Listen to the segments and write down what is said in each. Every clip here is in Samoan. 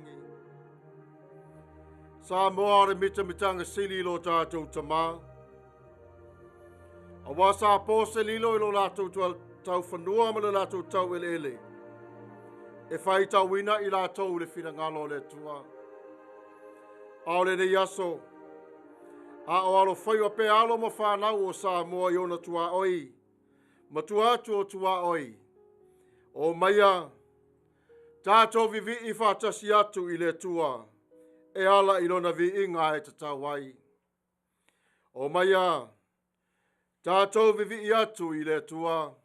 lagi. Samoa o le mitamitaga sili i lo tatou tamā. Auā sa po se lilo i lo latou taufanua ma le latou taueleele, e faitauina i latou le finagalo o le Atua. A o lenei aso, a o alofaiva pea alo ma fanau o Samoa i ona tuaoi, ma tua atu o tuaoi, o maia tatou vivii faatasi atu i le Atua, e ala i lona viiga e tatau ai. O maia tatou vivii atu i le Atua.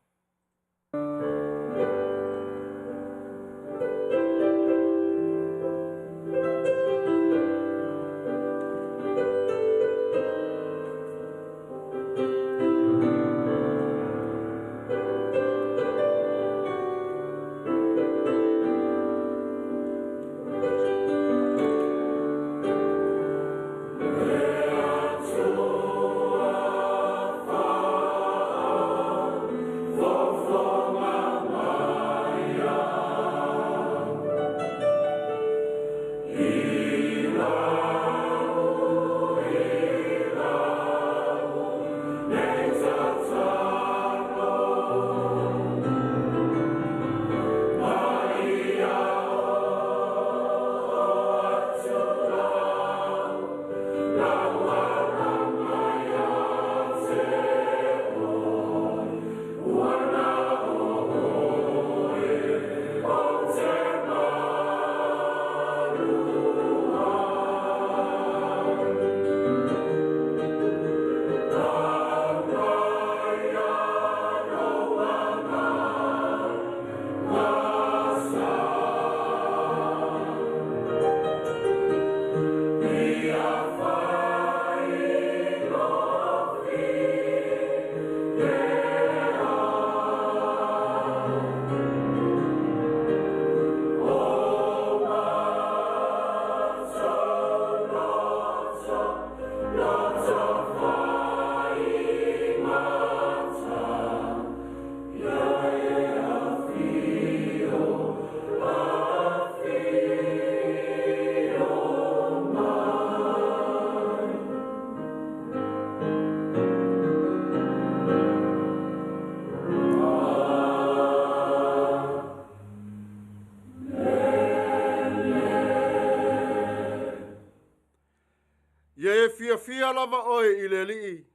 Ia e fiafia lava oe i le Alii,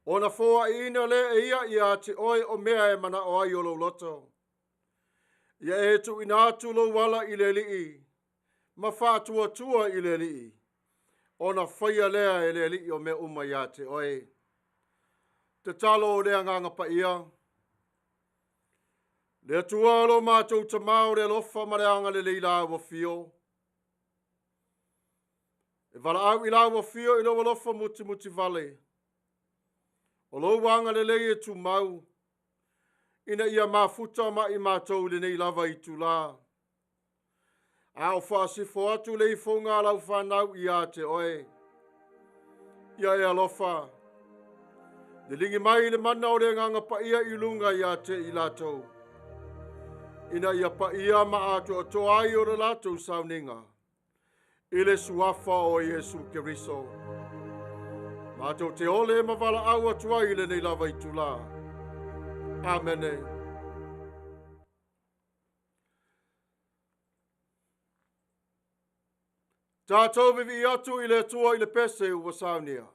ona foaiina lea e ia ia te oe o mea e manao ai o lou loto. Ia e tuuina atu lou ala i le Alii, ma faatuatua i le Alii, ona faia lea e le Alii o mea uma ia te oe. Tatalo o le Agaga Paia. Le Atua o lo matou tamā o le alofa ma le agalelei la ua fio. E valaau i la ua fio i lou alofa mutimutivale. O lou agalelei e tumau, ina ia mafuta ma i matou i lenei lava itulā. A o faasifo atu le ifoga a lau fanau ia te oe. Ia e alofa, liligi mai le mana o le Agaga Paia i luga ia te i latou, ina ia paia ma atoatoa ai o le latou sauniga, i le suafa o Iesu Keriso. Matou te ole ma valaau atu ai i lenei lava itulā. Amene. Tatou vivii atu i le Atua i le pese ua saunia.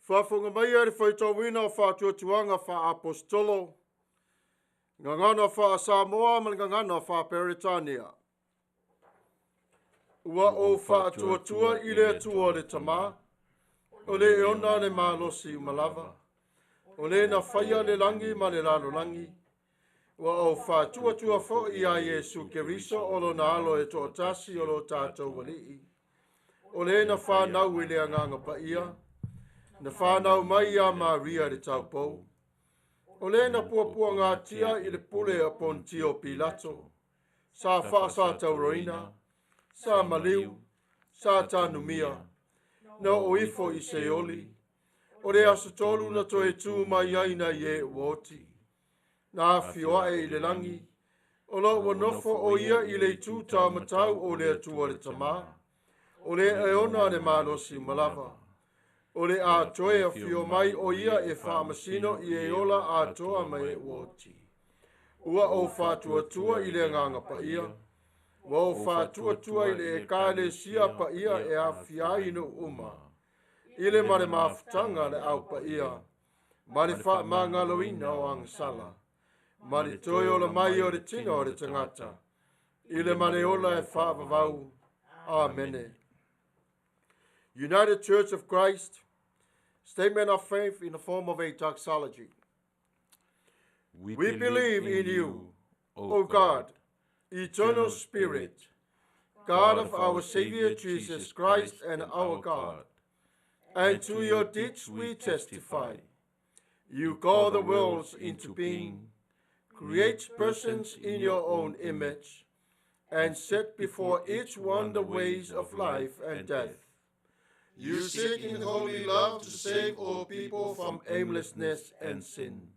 Faafofoga maia le faitauina o faatuatuaga faa-aposetolo, gagana faa-Samoa ma le gagana faa-Peretania. Ua ou faatuatua i le Atua le Tama, o le e ona le malosi uma lava, o le na faia le lagi ma le lalolagi, ua ou faatuatua foi iā Iesu Keriso o lona alo e toatasi o lo tatou Alii, o le na fanau i le Agaga Paia, na fanau mai iā Maria le taupou, o le na puapuagatia i le pule a Pontio Pilato, sa faasatauroina, sa maliu, sa tanumia, na oo ifo i Seoli, o le aso tolu na toe tu mai ai nai e ua oti, na afioae i le lagi, o lo ua nofo o ia i le itu taumatau o le Atua le Tama, o le e ona le malosi uma lava, o le a toe afio mai o ia e faamasino i e ola atoa ma e ua oti. Ua ou faatuatua i le Agaga Paia, ua ou faatuatua i le Ekalesia Paia e aofia ai nuu uma, i le ma le mafutaga a le Au Paia, ma le faamagaloina o agasala, ma le toe ola mai o le tino o le tagata, i le ma le ola e faavavau. Amene. United Church of Christ, Statement of Faith in the form of a doxology. We We believe in you, O God, eternal Spirit, God of our Savior Jesus Christ and our God, and to your deeds we testify. You call the worlds into being, create persons in your own image, and set before each one the ways of life and death. You seek in holy love to save all people from aimlessness and sin.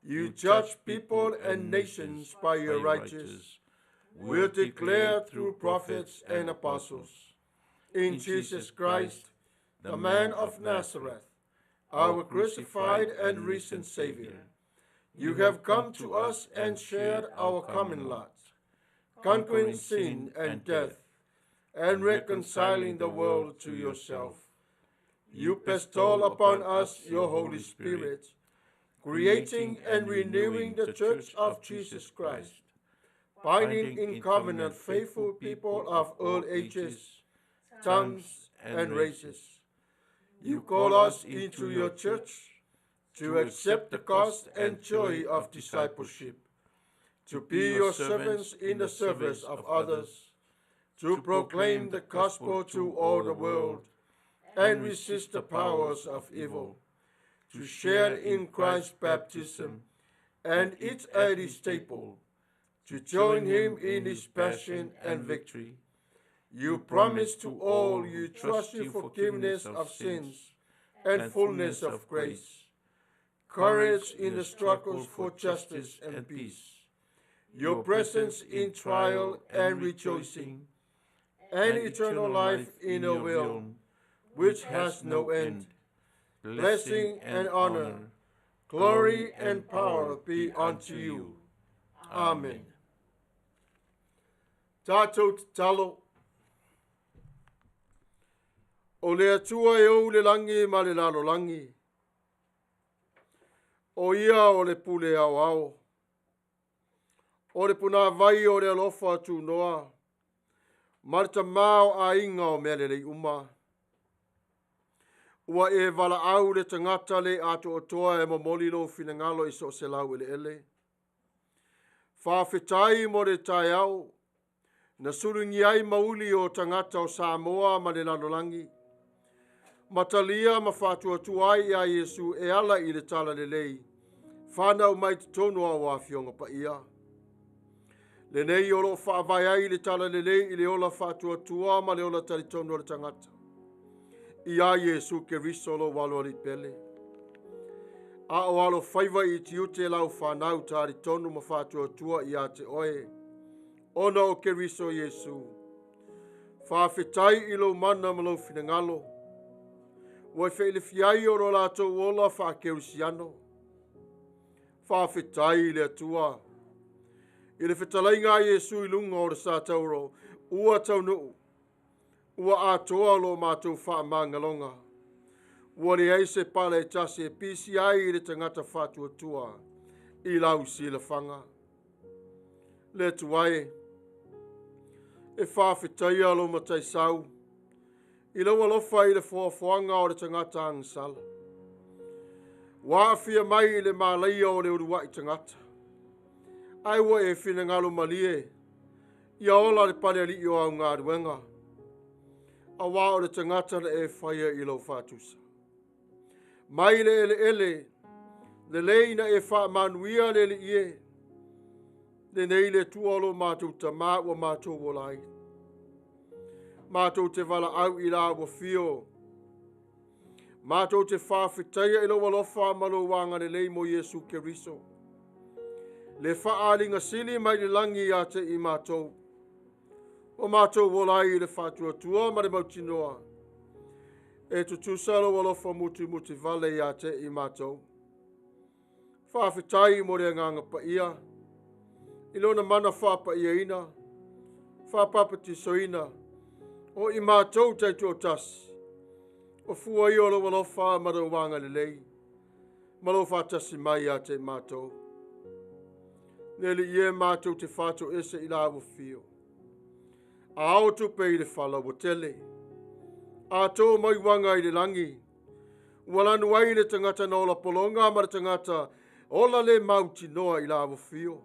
You judge people and nations by your righteous will declared through prophets and apostles. In Jesus Christ, the man of Nazareth, our crucified and risen Savior, you have come to us and shared our common lot, conquering sin and death, and reconciling the world to yourself. You bestow upon us your Holy Spirit, creating and renewing the Church of Jesus Christ, binding in covenant faithful people of all ages, tongues, and races. You call us into your church to accept the cost and joy of discipleship, to be your servants in the service of others, to proclaim the gospel to all the world and resist the powers of evil, to share in Christ's baptism and its early staple, to join him in his passion and victory. You promise to all you trust you forgiveness of sins and fullness of grace, courage in the struggles for justice and peace, your presence in trial and rejoicing, and eternal life in a realm which has no end. Blessing and honor, glory and power be unto you. Amen. Tatou tatalo. O le Atua e ou le lagi ma le lalolagi. O ia o le pule aoao. O le punāvai o le alofa tunoa. Ma le tamā o aiga o mea lelei uma. Ua e valaau le tagata le atoatoa e momoli lou finagalo i so o se laueleele. Faafetai mo le taeao, na sulugia ai mauli o tagata o Samoa ma le lalolagi. Matalia ma faatuatua ai iā Iesu e ala i le talalelei, fanau mai totonu o au afioga paia. Lenei o loo faavae ai le talalelei i le ola faatuatua ma le ola talitonu o le tagata. Iā Iesu Keriso lou alo alii pele. A o alofaiva i tiute lau fanau talitonu ma faatuatua ia te oe, ona o Keriso Iesu. Faafetai i lou mana ma lou finagalo, ua feilefia ai o lo latou ola faakerisiano. Faafetai i le Atua. I le fetalaiga a Iesu i luga o le satauro, ua taunuu, ua atoa lo matou faamagaloga. Ua leai se pala e tasi e pisi ai i le tagata faatuatua i lau silafaga. Le Atua e, e faafetaia lou mataisau i lau alofa i le foafoaga o le tagata agasala. Ua aafia mai i le malaia o le uluai tagata, ae ua e finagalo malie ia ola le palealii o au galuega, auā o le tagata na e faia i lou faatusa. Mai le eleele, lelei na e faamanuia le Alii e, lenei le Atua o lo matou tamā ua matou ola ai. Matou te valaau i la ua fio, matou te faafetaia i lou alofa ma lou agalelei mo Iesu Keriso. Le faaaliga sili mai le lagi ia te i matou, ua matou ola ai i le faatuatua ma le mautinoa, e tutusa lou alofa mutimuti vale ia te i matou. Faafetai mo le agaga paia, i lona mana faapaiaina, faapapatisoina, o i matou taitoatasi, o fua ia o lou alofa ma lou agalelei, ma lou faatasi mai ia te i matou. Le Alii e, matou te faatoese i la ua fio. A ao tupe i le fala ua tele, a tō mai uaga i le lagi, ua lanu ai le tagata na ola pologa ma le tagata ola le mautinoa i la ua fio.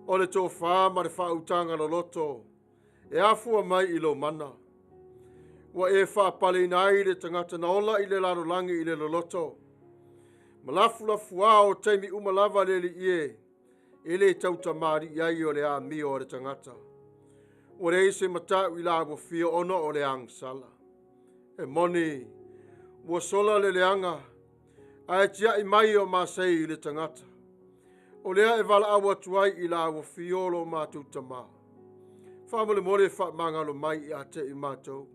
O le tofā ma le faautaga loloto e afua mai i lou mana. Ua e faapaleina ai le tagata na ola i le lalolagi i le loloto. Ma lafulafuā o taimi uma lava le Alii e, e le tautamalii ai o le amio a le tagata. Ua leai se matau i la ua fio ona o le agasala. E moni, ua sola le leaga, ae tiai mai o masei i le tagata. O lea e valaau atu ai i la ua fio lo matou tamā. Faamolemole faamagalo mai ia te i matou.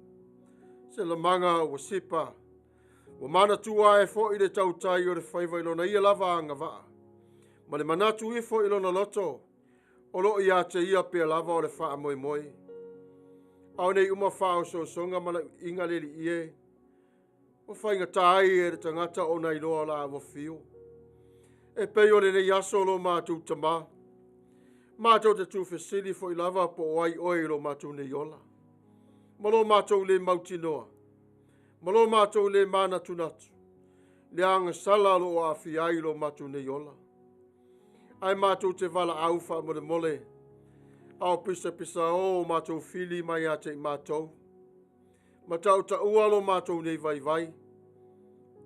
Se lamaga ua sipa, ua manatua ai foi le tautai o le faiva i lona ia lava agavaa, ma le manatu ifo i lona loto, o loo ia te ia pea lava o le faamoemoe. A o nei uma faaosoosoga ma lauiiga le Alii e, ua faigata ai e le tagata ona iloa la ua fio. E pei o lenei aso lo matou tamā, matou te tuufesili foi lava po o ai oe i lo matou nei ola, ma lo matou le mautinoa, ma lo matou le manatunatu, le agasala o lo o aafia ai lo matou nei ola. Ae matou te valaau faamolemole, a o pisapisao o matou fili mai ia te i matou, ma tautaua lo matou nei vaivai.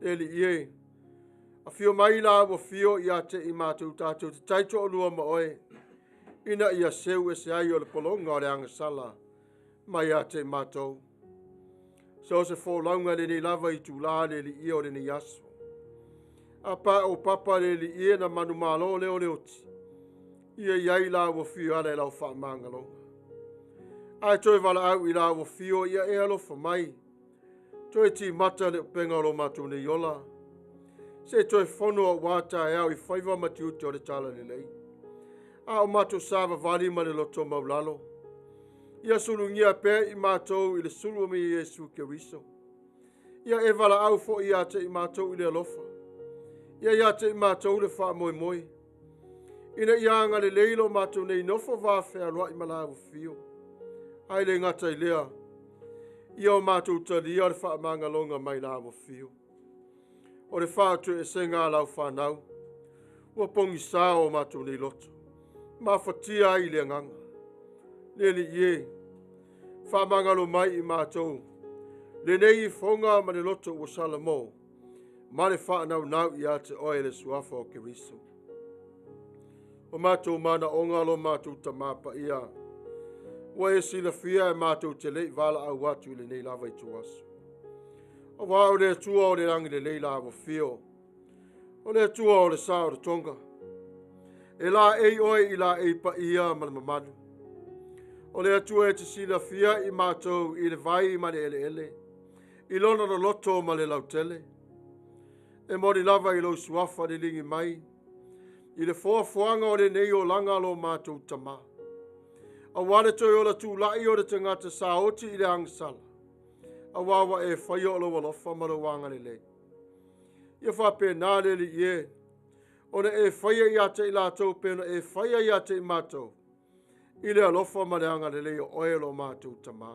Le Alii e, afio mai la ua fio ia te i matou tatou te taitoalua ma oe, ina ia seu ese ai o le pologa o le agasala mai ia te i matou. So se folauga lenei lava i tūlā le Alii o lenei aso. A pa o papa le Alii e na manumalo le o le oti, ia iai la ua fio ala e lau faamagaloga. Ae toe valaau i la ua fio ia e alofa mai, toe timata le upenga o lo matou nei ola, se toe fono auā taeao i faiva ma tiute o le talalelei. A o matou savavali ma le loto maulalo, ia sulugia pea i matou i le sulu o me Iesu Keriso. Ia e valaau foi ia te i matou i le alofa, ia ia te i matou le faamoemoe, ina ia agalelei lo matou nei nofo vafealoai ma la ua fio. Ae le gata i lea, ia o matou talia le faamagaloga mai la ua fio. O le faatoesega a lau fanau, ua pogisā o matou nei loto, mafatia ai le agaga. Le Alii e, faamagalo mai i matou, lenei ifoga ma le loto ua salamo, ma le faanaunau ia te oe le suafa o Keriso. O matou manaoga lo matou tamā paia, ua e silafia e matou te lei valaau atu i lenei lava ituaso. Auā o le Atua o le lagi lelei la ua fio, o le Atua o le sa o le tonga, e laei oe i laei paia ma le mamalu. O le Atua e te silafia i matou i le vai ma le eleele, i lona loloto ma le lautele. E moni lava i lou suafa liligi mai, i le foafoaga o lenei olaga lo matou tamā. Auā le toe ola tula'i o le tagata saoti i le agasala. Auā ua e faia o lou alofa ma lou agalelei. Ia faapena le Alii e, ona e faia ia te i latou pei ona e faia ia te i matou, i le alofa ma le agalelei o oe lo matou Tamā.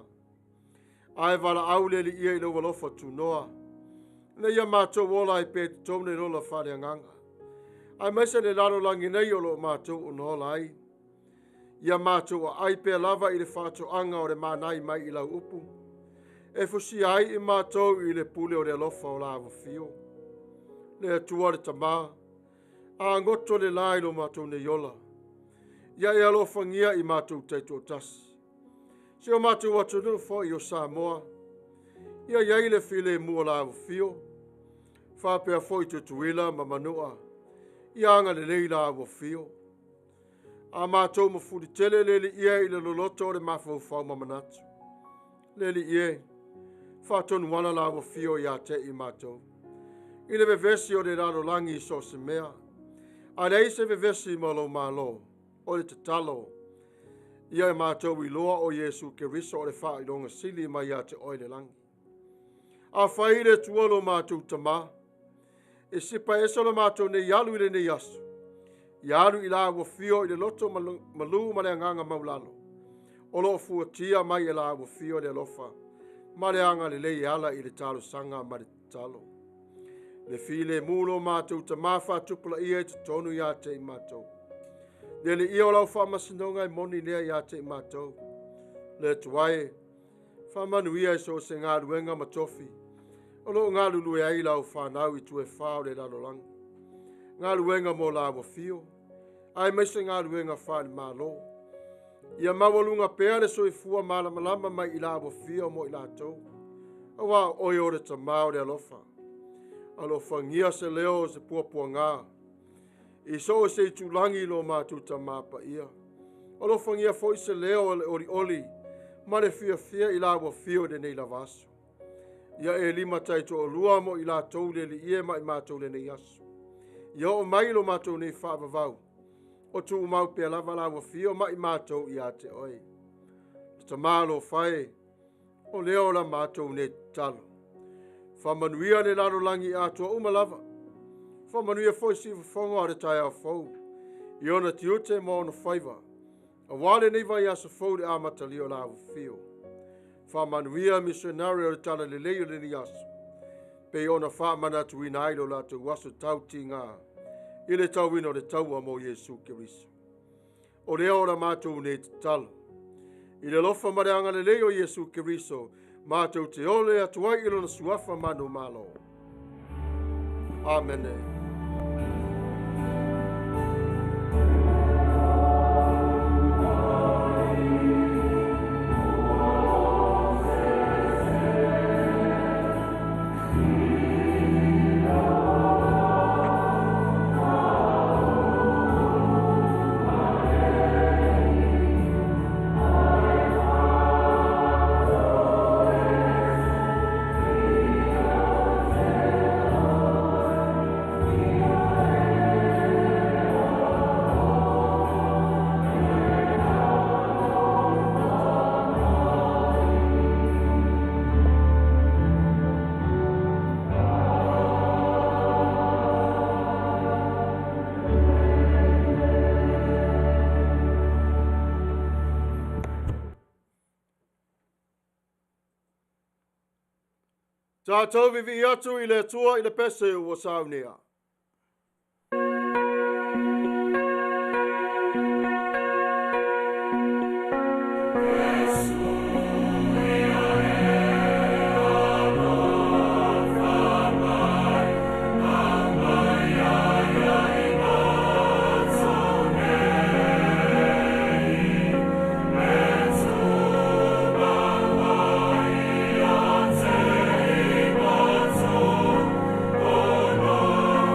Ae valaau le Alii e i lou alofa tunoa, ina ia matou ola ai pea i totonu i le ola faaleagaga, aemaise le lalolagi nei o lo o matou ona ola ai. Ia matou aai pea lava i le faatoaga o le manai mai i lau upu, e fusia ai i matou i le pule o le alofa o la afio. Le Atua le Tamā, a goto le la i lo matou nei ola, ia e alofagia i matou taitoatasi. Si o matou atunuu foi o Samoa, ia iai le filemu o la afio, faapea foi Tutuila ma Manua, ia agalelei la afio. A matou mafuli tele le Alii e i le loloto o le mafaufau ma manatu. Le Alii e, faatonu ala la afio ia te i matou. I le vevesi o le lalolagi i so o se mea, a leai se vevesi ma lou malo, o le tatalo, ia e matou iloa o Iesu Keriso o le faailoga sili mai ia te oe le lagi. Afai le Atua lo matou Tamā, e sipa ese lo matou nei alu i lenei aso, ia alu i la afio i le loto malu ma le agaga maulalo, o loo fuatia mai e la afio le alofa, ma le agalelei e ala i le talosaga ma le tatalo. Le filemu lo matou Tamā faatupulaia i totonu ia te i matou. Le Alii o lau faamasinoga e moni lea ia te i matou. Le Atua e, faamanuia i so o se galuega ma tofi, o loo galulue ai lau whanau i tuefā o le lalolagi. Galuega mo la afio, aemaise galuega faalemalo. Ia maualuga pea le soifua malamalama mai i la afio mo i latou. Auā o oe o le Tamā o le alofa. Alofagia se leo o se puapuaga, i so o se itulagi lo matou Tamā paia. Alofagia foi se leo o le olioli ma le fiafia i la afio i lenei lava aso. Ia e lima taitoalua mo i latou le Alii e ma i matou lenei aso. Ia oo mai lo matou nei faavavau, o tuumau pea lava la afio ma i matou ia te oe. Le Tamā alofa e, o lea o la matou nei tatalo. Faamanuia le lalolagi atoa uma lava. Faamanuia foi siufofoga o le taeao fou, i ona tiute ma ona faiva, auā lenei vaiaso fou le amatalia o la afio. Faamanuia misionari o le talalelei o lenei aso, pei ona faamanatuina ai lo latou aso tautiga, i le tauina o le taua mo Iesu Keriso. O lea o la matou nei tatalo, i le alofa ma le agalelei o Iesu Keriso, matou te ole atu ai i lona suafa manumalo. Amene. Tātou vivi atu i le Atua i le pese ua saunea. Oh,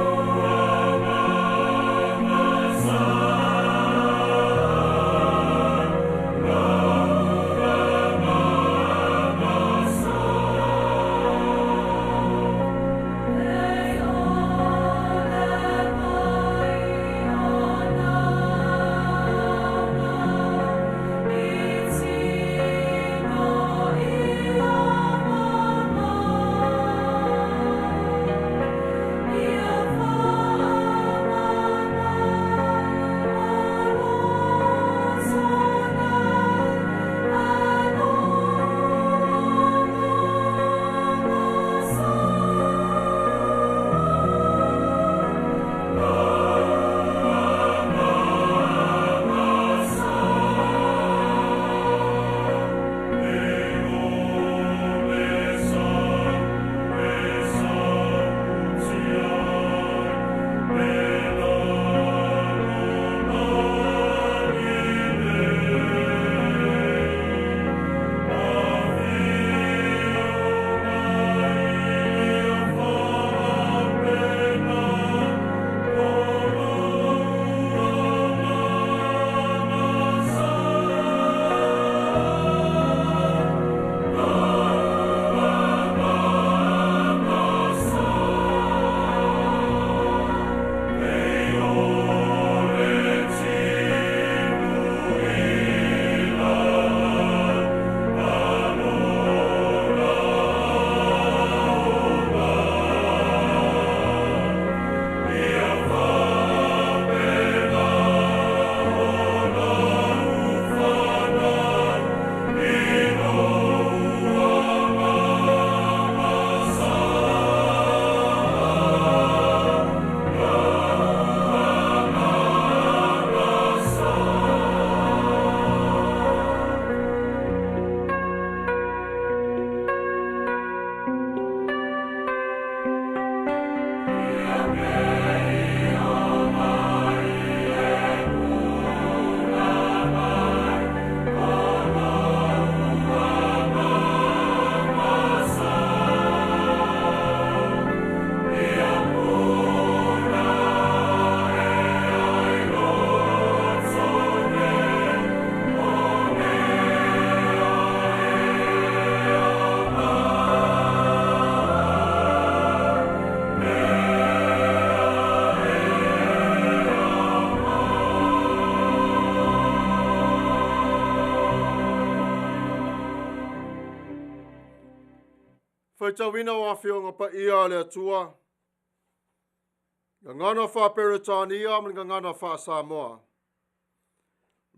Faitauina o Afioga Paia a le Atua, Gagana faa-Peretania ma le Gagana faa-Samoa.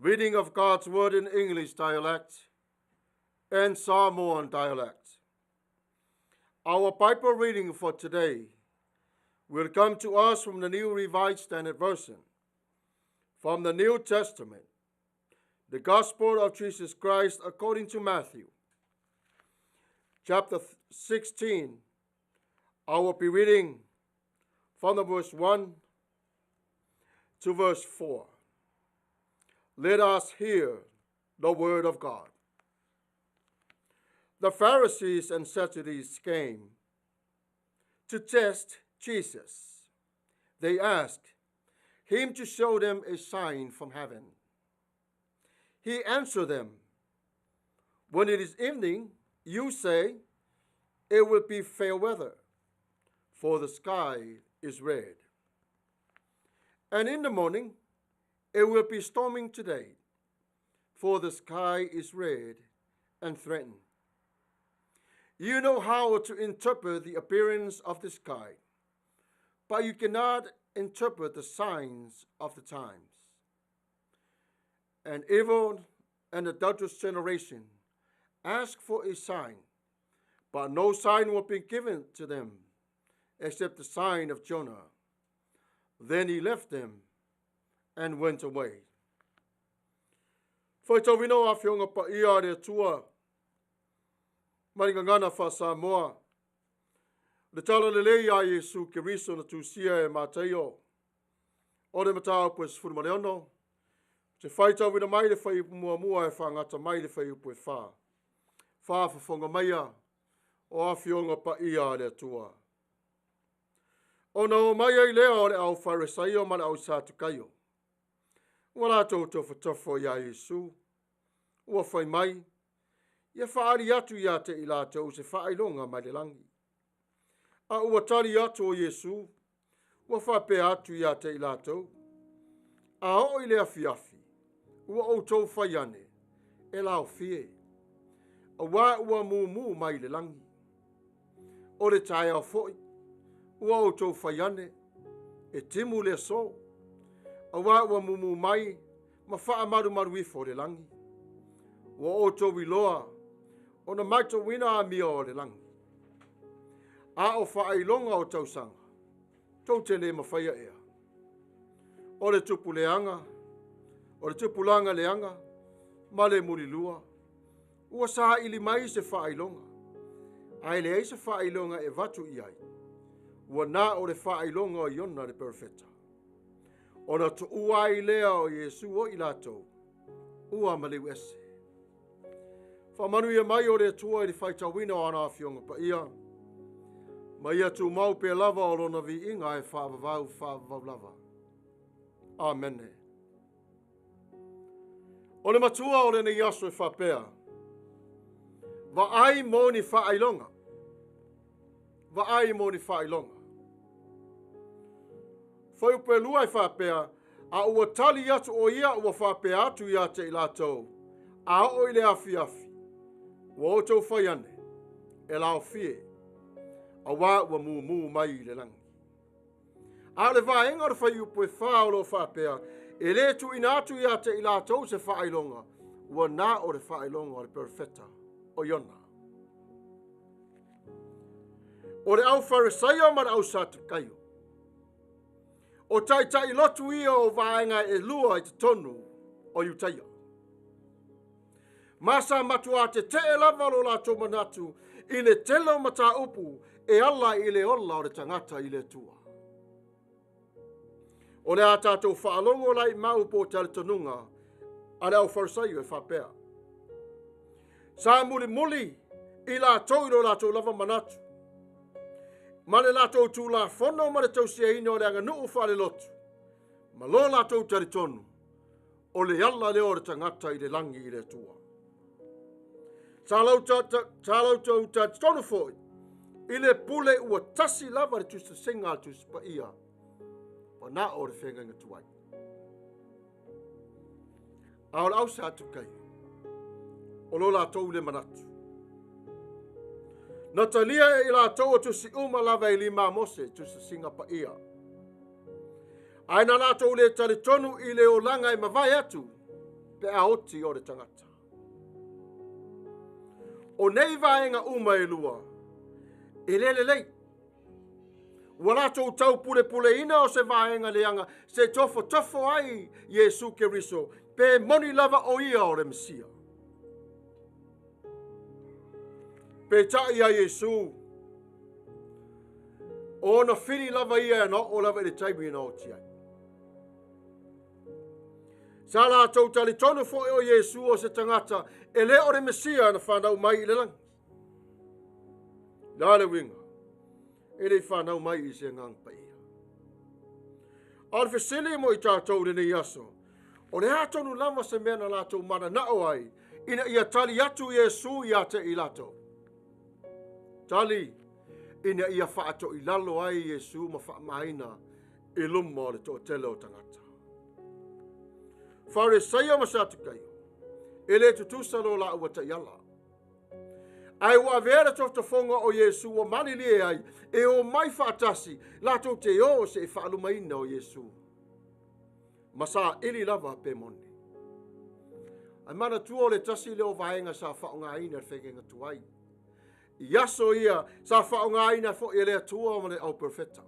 Reading of God's Word in English dialect and Samoan dialect. Our Bible reading for today will come to us from the New Revised Standard Version, from the New Testament, the Gospel of Jesus Christ according to Matthew, chapter 16. I will be reading from the verse 1 to verse 4. Let us hear the word of God. The Pharisees and Sadducees came to test Jesus. They asked him to show them a sign from heaven. He answered them, When it is evening, you say, It will be fair weather, for the sky is red. And in the morning, it will be storming today, for the sky is red and threatened. You know how to interpret the appearance of the sky, but you cannot interpret the signs of the times. An evil and adulterous generation ask for a sign, but no sign will be given to them except the sign of Jonah. Then he left them and went away. Faitauina o Afioga Paia a le Atua, mai le Gagana faa-Samoa, le Tala Lelei a Iesu Keriso na tusia e Mataio, o le mataupu e 16, te faitauina mai le fuaiupu muamua e faagata mai le fuaiupu e 4. Faafofoga maia o Afioga Paia a le Atua. Ona o mai ai lea o le au Farisaio ma le au Satukaio. Ua latou tofotofo iā Iesu, ua fai mai, ia faaali atu ia te i latou se faailoga mai le lagi. A ua tali atu o Iesu, ua faapea atu ia te i latou, a oo i le afiafi, ua outou fai ane, e laofie, auā ua mumu mai le lagi. O le taeao foi, ua outou fai ane, e timu le aso, auā ua mumu mai ma faamalumalu ifo le lagi. Ua outou iloa ona matauina amio o le lagi. A o faailoga o tausaga, tou te le mafaia ea. O le tupu leaga, o le tupulaga leaga, ma le mulilua, ua saili mai se faailoga, ae leai se faailoga e avatu i ai, ua na o le faailoga o Iona le perofeta. Ona tuua ai lea o Iesu o i latou, ua maliu ese. Faamanuia mai o le Atua i le faitauina o ana afioga paia, ma ia tumau pea lava o lona viiga e faavavau faavavau lava. Amene. O le matua o lenei aso e faapea, vaai mo ni faailoga. Vaai mo ni faailoga. Fuaiupu e 2 e faapea, a ua tali atu o ia ua faapea atu ia te i latou, a oo i le afiafi, ua outou fai ane, e laofie, auā ua mumu mai i le lagi. A o le vaega o le fuaiupu e 4 o lo o faapea, e le tuuina atu ia te i latou se faailoga, ua na o le faailoga o le perofeta o Iona. O le au Farisaio ma le au Satukaio, o taitai lotu ia o vaega e lua i totonu o Iutaia. Ma sa matua tetee lava lo latou manatu i le tele o mataupu e ala i le ola o le tagata i le Atua. O le a tatou faalogo la i mau po o talitonuga a le au Farisaio e faapea. Sa mulimuli i latou i lo latou lava manatu, ma le latou tulafono ma le tausiaina o le aganuu faalelotu, ma lo latou talitonu, o le ala lea o le tagata i le lagi i le Atua. Sa latou talitonu foi i le pule ua tasi lava le tusitusiga a le Tusi Paia, ua na o le feagaiga tuai. A o le au Satukaio, o lo latou le manatu. Na talia e i latou o tusi uma lava e lima a Mose, tusasiga paia. Ae na latou le talitonu i le olaga e mavae atu pe a oti o le tagata. O nei vaega uma e lua, e le lelei. Ua latou taupulepuleina o se vaega leaga se tofotofo ai Iesu Keriso, pe moni lava o ia o le Mesia. Peitai ia Iesu, o ona fili lava ia e na oo lava i le taimi na oti ai. Sa latou talitonu foi o Iesu o se tagata e le o le Mesia na whanau mai i le lagi. La le uiga, e le i whanau mai i se agaga paia. A o le fesili mo i tatou i lenei aso, o le a tonu lava se mea na latou mananao ai, ina ia tali atu Iesu ia te i latou. Tali, ina ia faatoilalo ai Iesu ma faamaina i luma o le toatele o tagata. Farisaio ma Satukaio, e le tutusa lo laua taiala. Ae ua avea le tofotofoga o Iesu ua malilie ai, e o mai faatasi, latou te o se i faalumaina o Iesu. Ma sa ili lava pe moni. Ae manatua o le tasi lea o vaega sa faaaogaina le faiga tuai. I aso ia sa faaaogaina foi e le Atua ma le au profeta.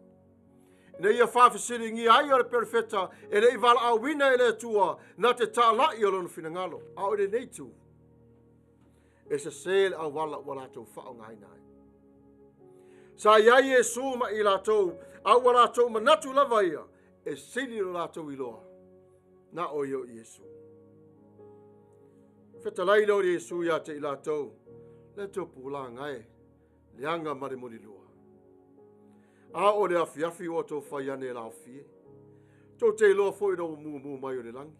Ina ia faafesiligia ai o le profeta e le i valaauina e le Atua na te talai o lona finagalo. A o lenei tu, e sese le auala ua latou faaaogaina ai. Sa i ai Iesu ma i latou, a ua latou manatu lava ia, e sili lo latou iloa, na o ia o Iesu. Fetalai lea o Iesu ia te i latou, le topulaga e, leaga ma le mulilua. A o le afiafi ua tou fai ane e laofie. Tou te iloa foi na ua mumu mai o le lagi.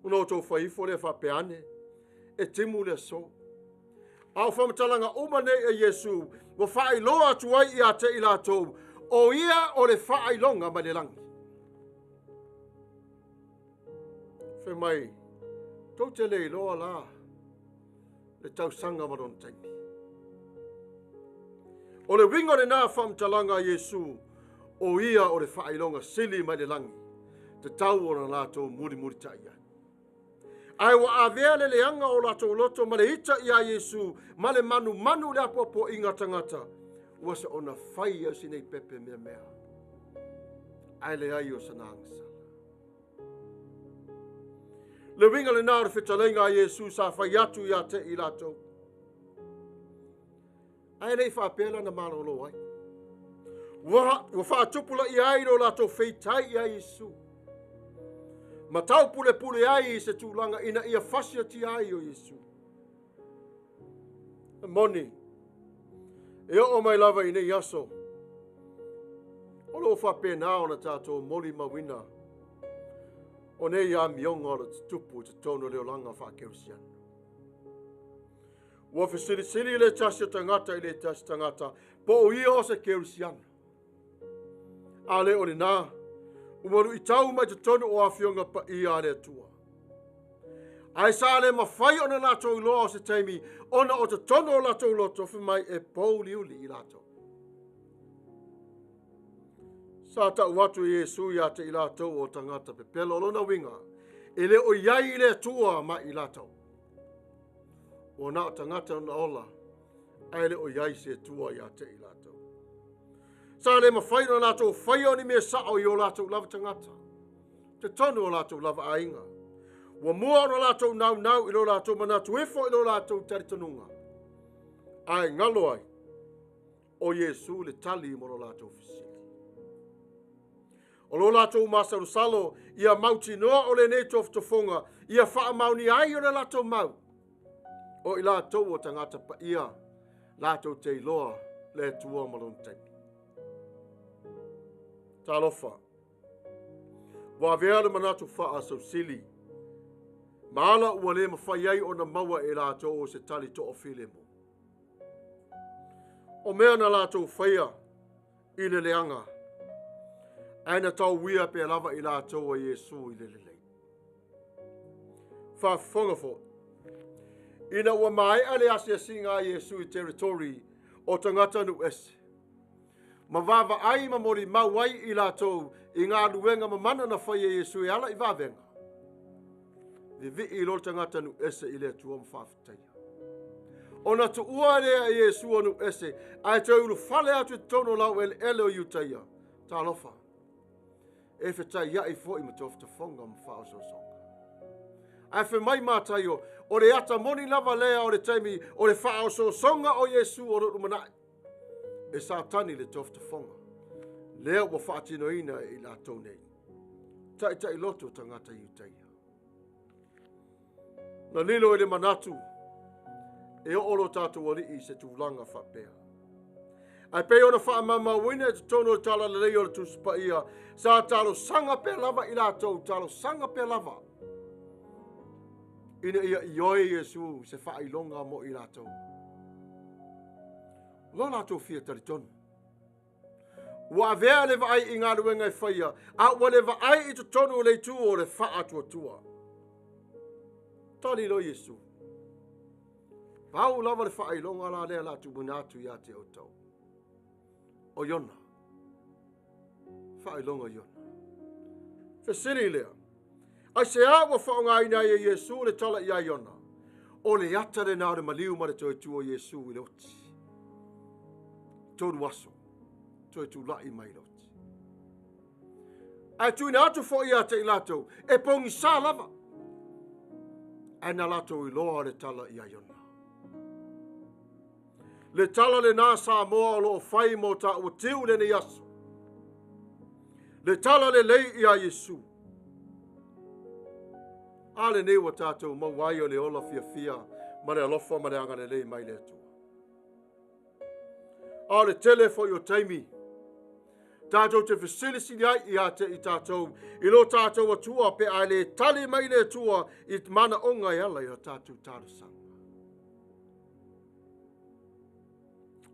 Ona o tou fai ifo lea faapea ane, e timu le aso. A o faamatalaga uma nei e Iesu, ua faailoa atu ai ia te i latou, o ia o le faailoga mai le lagi. Fai mai, tou te le iloa la le tausaga ma lona taimi. O le uiga o lena faamatalaga a Iesu, o ia o le faailoga sili mai le lagi, tatau ona latou mulimulitai ai. Ae ua avea le leaga o latou loto ma le ita ia Iesu, ma le manumanu le apoapoaiga tagata, ua se ona fai au sinei pepe mea mea. Ae leai o sana agasala. Le uiga lena o le fetalaiga a Iesu sa fai atu ia te i latou. Ae le i faapea lana malolo ai. Ua faatupulaia ai lo latou feitai ia Iesu. Ma taupulepule ai i se tulaga ina ia fasiatia ai o Iesu. E moni, e oo mai lava i nei aso, o lo o faapena ona tatou molimauina o nei amioga o le tutupu i totonu o le olaga faakerisiano. Ua fesilisili le tasi o tagata i le tasi tagata, po o ia o se kerisiano. A le o lena, ua luitau mai totonu o afioga paia a le Atua. Ae sa le mafai ona latou iloa o se taimi, ona o totonu o latou loto fai mai e pouliuli i latou. Sa tau atu i Iesu ia te i latou o tagata pepelo o lona uiga, e le o i ai i le Atua ma i latou. Ua na o tagata ona ola, ae le o i ai se Atua ia te i latou. Sa le mafai ona latou faia o ni mea sao i o latou lava tagata, totonu o latou lava aiga. Ua mua ona latou naunau i lo latou manatu ifo i lo latou talitonuga. Ae ngalo ai, o Iesu le tali mo lo latou fesili. O lo latou masalosalo ia mautinoa o lenei tofotofoga, ia faamaonia ai o le latou mau. O i latou o tagata paia, latou te iloa le Atua ma lona taimi. Talofa, ua avea le manatu faasausili, ma ala ua le mafai ai ona maua e latou o se tali toafilemu. O mea na latou faia i le leaga, ae na tauia pea lava i latou a Iesu i le lelei. Faafofoga foi, ina ua maea le asiasiga a Iesu i territory O tagata nuu ese. Ma vaavaai ma molimau ai i latou i galuega mamana na faia e Iesu e ala i vavega. Vivii loa le tagata nuu ese i le Atua ma faafetaia. Ona tuua lea e Iesu o nuu ese, ae toe ulufale atu i totonu o laueleele o Iutaia. Talofa, e fetaiai foi ma tofatafoga ma faaosoosoga. Ae fai mai Mataio, o le ata moni lava lea o le taimi o le faaosoosoga o Iesu o lo o lumanai e Satani le tofatafoga. Lea ua faatinoina e i latou nei. Taitai loto tagata Iutaia. Na lilo i le manatu e oo lo tatou alii i se tulaga faapea. Ae pei ona faamaumauina i totonu o le talalelei o le Tusi Paia, sa talosaga pea lava i latou, talosaga pea lava ina ia ioe Iesu se faailoga mo i latou. Lo latou fia talitonu. Ua avea le vaai i galuega e faia, a ua le vaai i totonu o le itu o le faatuatua. Tali loa Iesu. Pau lava le faailoga la lea la tuuina atu ia te outou. O Iona. Faailoga Iona. Fesili lea. Aisea ua faaaogaina ai e Iesu le tala ia Iona? O le ata lena o le maliu ma le toe tu o Iesu i le oti. 3 aso. Toe tulai mai le oti. Ae tuuina atu foi ia te i latou, e pogisa lava. Ae na latou iloa le tala ia Iona. Le tala lena Samoa o loo fai mo taua tiu lenei aso. Le tala lelei ia Iesu. A lenei ua tatou maua ai o le ola fiafia ma le alofa ma le agalelei mai le Atua. A o le tele foi o taimi, tatou te fesilisili ai ia te i tatou, i lo tatou Atua pe a le tali mai le Atua i manaoga e ala i o tatou talosaga.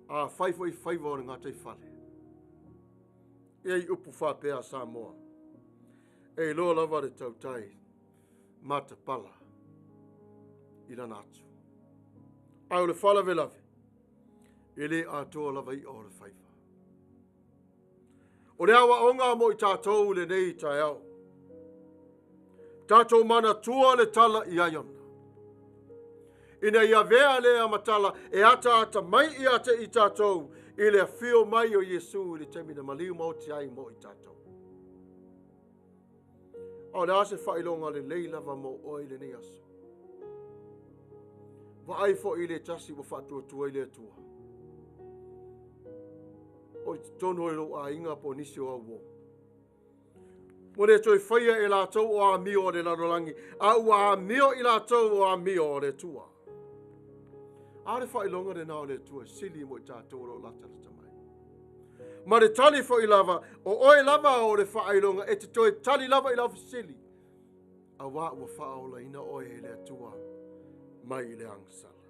A fai foi faiva o le gataifale. E ai upu faapea a Samoa. E iloa lava le tautai matapala i lana atu. Ae o le faalavelave, e le atoa lava i'a o le faiva. O le aoaoga mo i tatou lenei taeao. Tatou manatua le tala ia Iona. Ina ia avea lea matala e ataata mai ia te i tatou i le afio mai o Iesu i le taimi na maliu ma oti ai mo i tatou. A o le a se faailoga lelei lava mo oe i lenei aso. Vaai foi i le tasi ua faatuatua i le Atua. O i totonu o lou aiga po o nisi o au uo. Ua le toe faia e latou o amio o le lalolagi, a ua amio i latou o amio o le Atua. A o le faailoga lena o le Atua e sili mo i tatou o lo o latalata mai. Ma le tali foi lava, o oe lava o le faailoga e te toe tali lava i lau fesili. Auā ua faaolaina oe e le Atua mai i le agasala.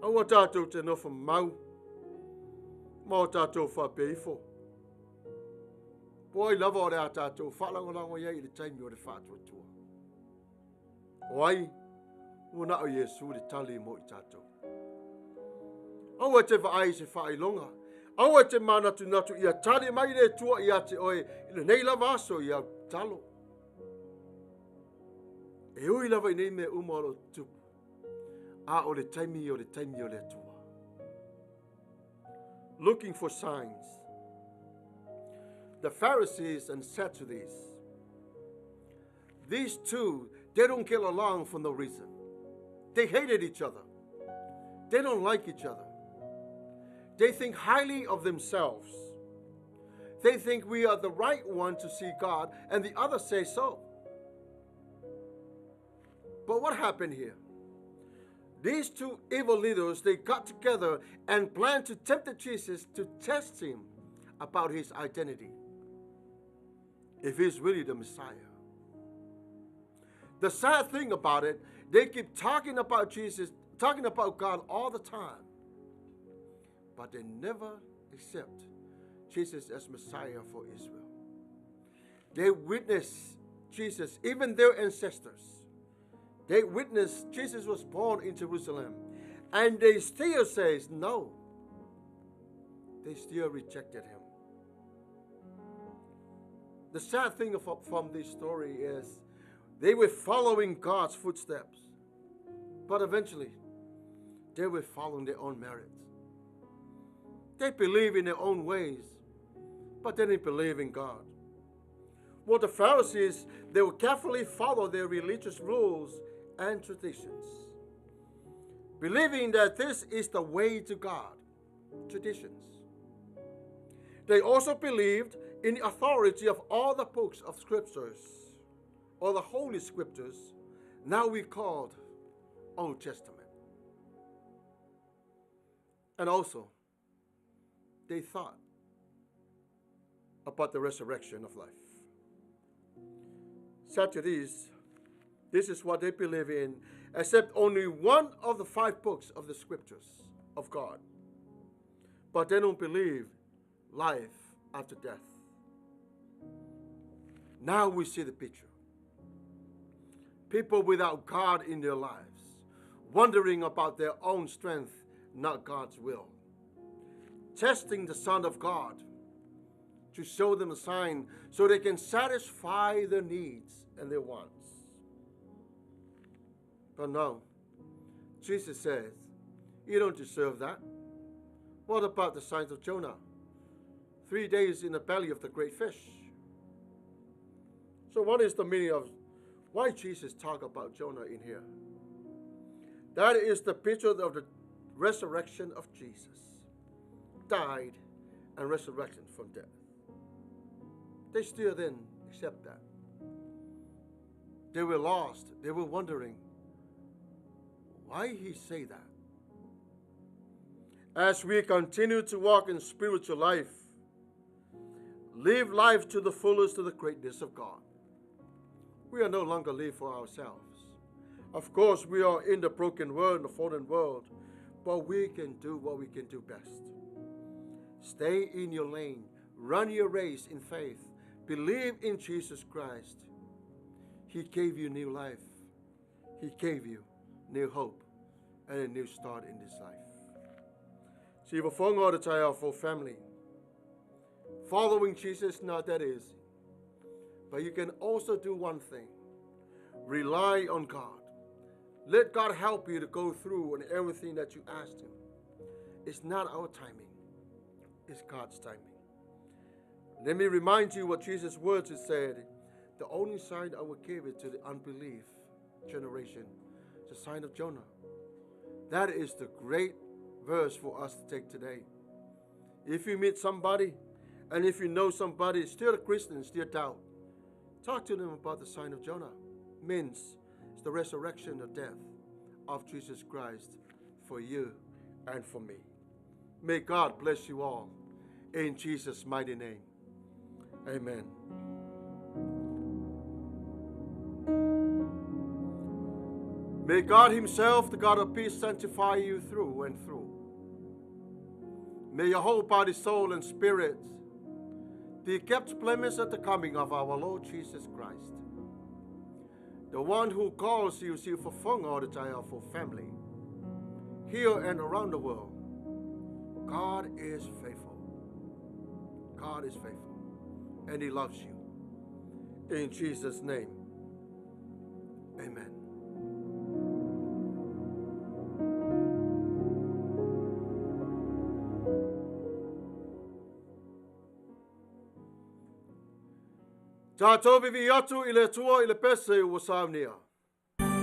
Aua tatou te nofo mau ma o tatou faapea ifo. Po ai lava o le a tatou faalagolago i ai i le taimi o le faatuatua. O ai, ua na o Iesu le tali mo i tatou. Aua e te vaai i se faailoga. Aua e te manatunatu ia tali mai le Atua ia te oe i lenei lava aso i au tatalo. E ui lava i nei mea uma o lo o tutupu, a o le taimi o le taimi o le Atua. Looking for signs. The Pharisees and Sadducees. These two, they don't get along for no reason. They hated each other. They don't like each other. They think highly of themselves. They think we are the right one to see God, and the others say so. But what happened here? These two evil leaders, they got together and planned to tempt Jesus to test him about his identity, if he's really the Messiah. The sad thing about it, they keep talking about Jesus, talking about God all the time, but they never accept Jesus as Messiah for Israel. They witness Jesus, even their ancestors. They witnessed Jesus was born in Jerusalem And they still says no. They still rejected him. The sad thing from this story is they were following God's footsteps, but eventually they were following their own merits. They believe in their own ways, but they didn't believe in God. Well, the Pharisees, they would carefully follow their religious rules and traditions, believing that this is the way to God, traditions. They also believed in the authority of all the books of scriptures, or the Holy Scriptures, now we called Old Testament. And also, they thought about the resurrection of life. Said to these, this is what they believe in, except only one of the 5 books of the scriptures of God. But they don't believe life after death. Now we see the picture. People without God in their lives, wondering about their own strength, not God's will. Testing the Son of God to show them a sign so they can satisfy their needs and their wants. But no, Jesus says, you don't deserve that. What about the signs of Jonah? 3 days in the belly of the great fish. So what is the meaning of why Jesus talk about Jonah in here? That is the picture of the resurrection of Jesus. Died and resurrection from death. They still didn't accept that. They were lost. They were wondering, why he say that? As we continue to walk in spiritual life, live life to the fullest of the greatness of God. We are no longer live for ourselves. Of course, we are in the broken world, in the fallen world, but we can do what we can do best. Stay in your lane. Run your race in faith. Believe in Jesus Christ. He gave you new life. He gave you new hope and a new start in this life. See, for family, following Jesus is not that easy. But you can also do one thing. Rely on God. Let God help you to go through on everything that you asked him. It's not our timing. It's God's timing. Let me remind you what Jesus' words he said. The only sign I will give it to the unbelief generation is the sign of Jonah. That is the great verse for us to take today. If you meet somebody, and if you know somebody still a Christian, still doubt, talk to them about the sign of Jonah. Means it's the resurrection of death of Jesus Christ for you and for me. May God bless you all in Jesus' mighty name. Amen. May God himself, the God of peace, sanctify you through and through. May your whole body, soul, and spirit be kept blameless at the coming of our Lord Jesus Christ. The one who calls you for family, here and around the world. God is faithful. God is faithful. And he loves you. In Jesus' name, amen. Tātou vivi atu i le tua i le pese ua saunia. Ua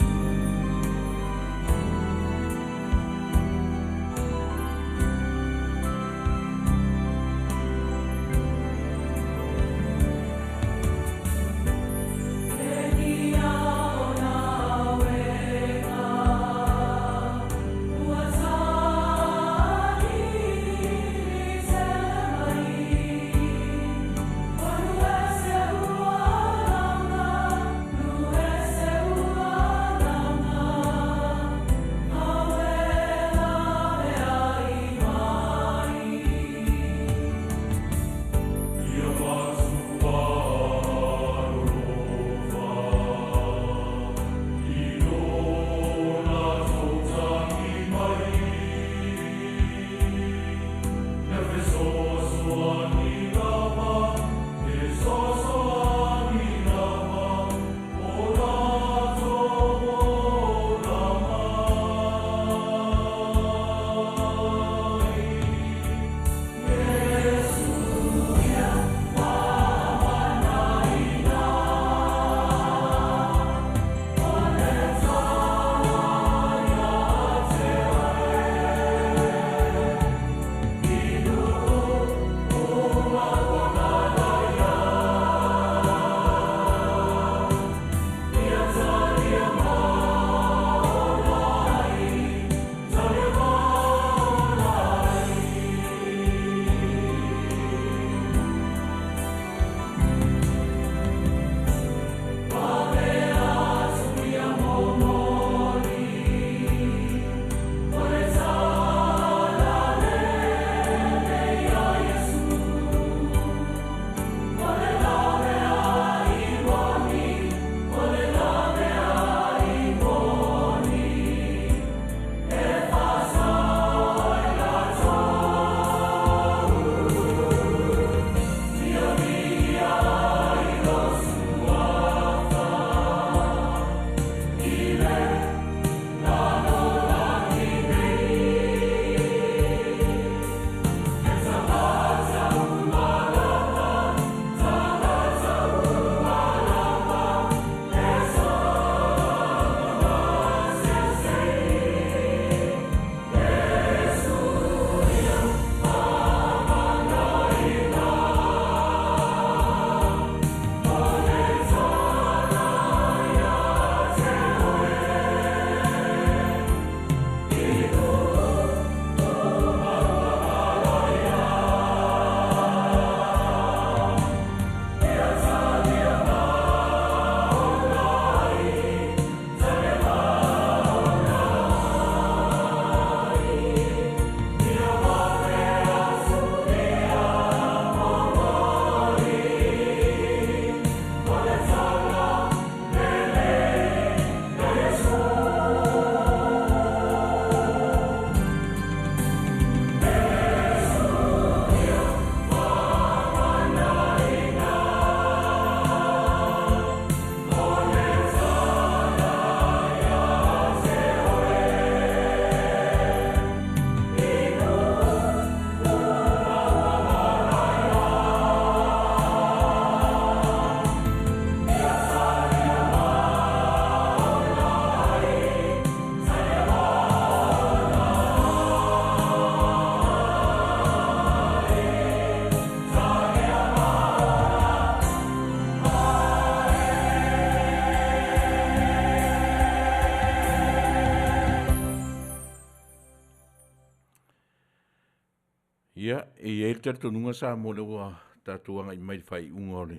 E i ai le talitonuga Samoa lea ua tatou agai mai i le faaiuga o le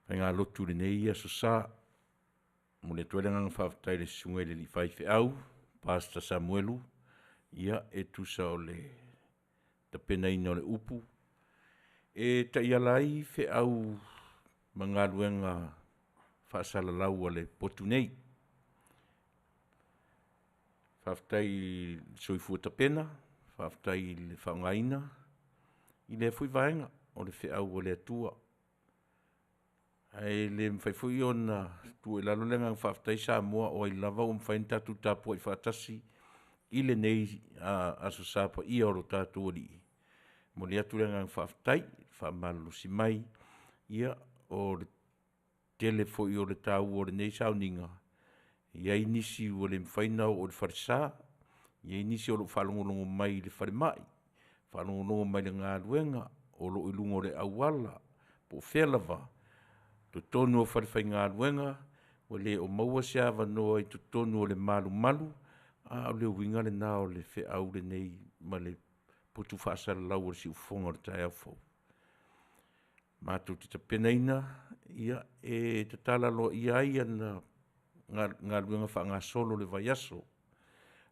faigalotu i lenei Aso Sa. Momoli atu ai le agaga faafetai i le Susuga i le Alii Faifeau, Pastor Samuelu, ia e tusa o le tapenaina o le upu e taiala ai feau ma galuega faasalalau a le potu nei. Faafetai i le soifua tapena, faafetai i le faaaogaina i lea foi vaega o le feau a le Atua. Ae le mafai foi ona tuu i lalo le agaga faafetai Samoa o ai lava ua mafai ona tatou tapuai faatasi i lenei Aso Sa paia o lo tatou Alii. E momoli atu le agaga faafetai, faamalolosi mai ia o le tele foi o le taua o lenei sauniga, e i ai nisi ua le mafai ona oo i le falesa, e i ai nisi o lo o faalogologo mai i le falemai, faalogologo mai i le galuega, o lo o i luga o le auala, po o fea lava, totonu o falefaigaluega, ua le o maua se avanoa i totonu o le malumalu, a o le uiga lena o le feau lenei ma le poto faasalalau o le siufofoga o le taeao fou. Matou te tapenaina e tatala aloaia ai ana galuega faagasolo o le vaiaso. O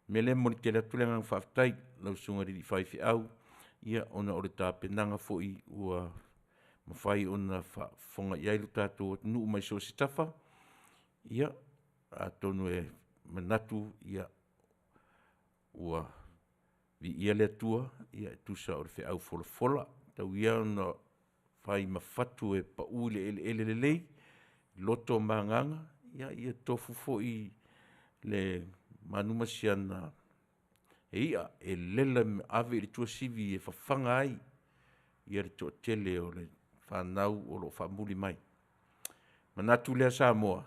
le mea lea e momoli tele atu le agaga faafetai i lau Susuga i le alii faifeau ona o le tapenaga foi ua mafai ona faafofoga i ai lo tatou atunuu mai so o se tafa. Ia, atonu e manatu ua viia le Atua e tusa o le feau folafola. Tau ia ona fai ma fatu e pau i le eleele lelei, loto ma agaga, ia tofu foi le manu ma si ana i'a e lela ma ave i le tuasivi e fafaga ai le toatele o le fanau o lo o faamuli mai. Ona manatu lea Samoa,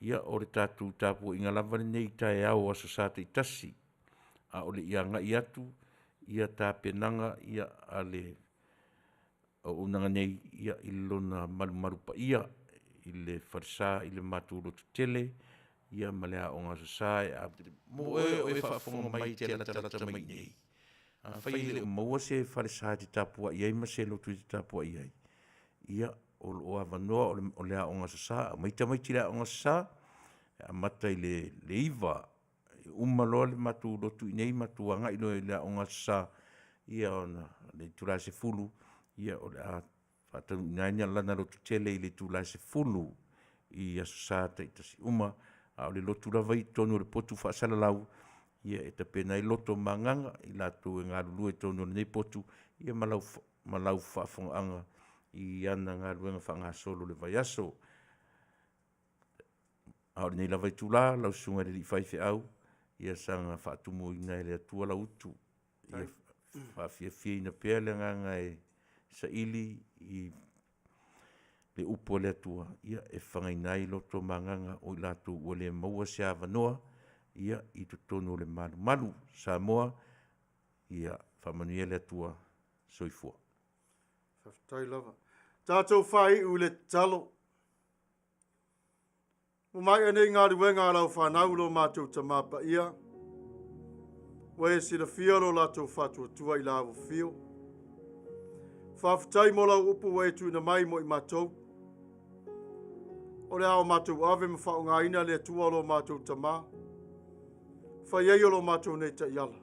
ia o le tatou tapuaiga lava lenei i taeao o aso Sa taitasi, a o le i agai atu tapenaga a le auaunaga nei i lona malumalu paia i le falesa i le matou lotu tele ma le Aoga Aso Sa. Mo oe o e faafofoga mai e te latalata mai i inei, afai e le o maua se falesa e te tapuai ai ma se lotu e te tapuai ai, ia o lo o avanoa, o le Aoga Aso Sa, aumai tamaiti i le Aoga Aso Sa e amata i le 9:00, e uma loa le matou lotu i inei matou agai loa i le Aoga Aso Sa ona o le itula e 10:00 o le a faataunuuina ai lana lotu tele i le itula e 10:00 i aso Sa taitasi uma. A o le lotu lava ia i totonu o le potu faasalalau, e tapena ai loto ma agaga i latou e galulue i totonu o lenei potu ma lau faafofogaaga i ana galuega faagasolo o le vaiaso. A o lenei lava itula lau Susuga i le alii Faifeau, ia saga faatumuina e le Atua lau utu, ia faafiafiaina pea le agaga e saili i le upu a le Atua e fafagaina ai loto ma agaga o i latou ua le maua se avanoa i totonu o le malumalu. Samoa, ia faamanuia le Atua. Soifua. Faafetai lava. Tatou faaiu i le tatalo. Ua maea nei galuega a lau fanau lo matou Tama Paia, ua e silafia lo latou faatuatua i la afio. Faafetai mo lau upu ua e tuuina mai mo i matou. O le a o matou ave ma faaaogaina le Atua lo matou Tama, fai ai o lo matou nei taiala.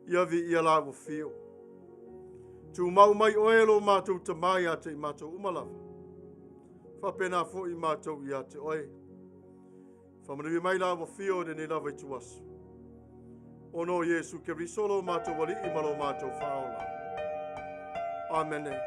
Ia viia la ua fio. Tumau mai oe lo matou Tama ia te i matou uma lava. Faapena foi matou ia te oe. Faamanuia mai la ua fio i lenei lava ituaso. Ona o Iesu Keriso lo matou Alii ma lo matou Faaola. Amene.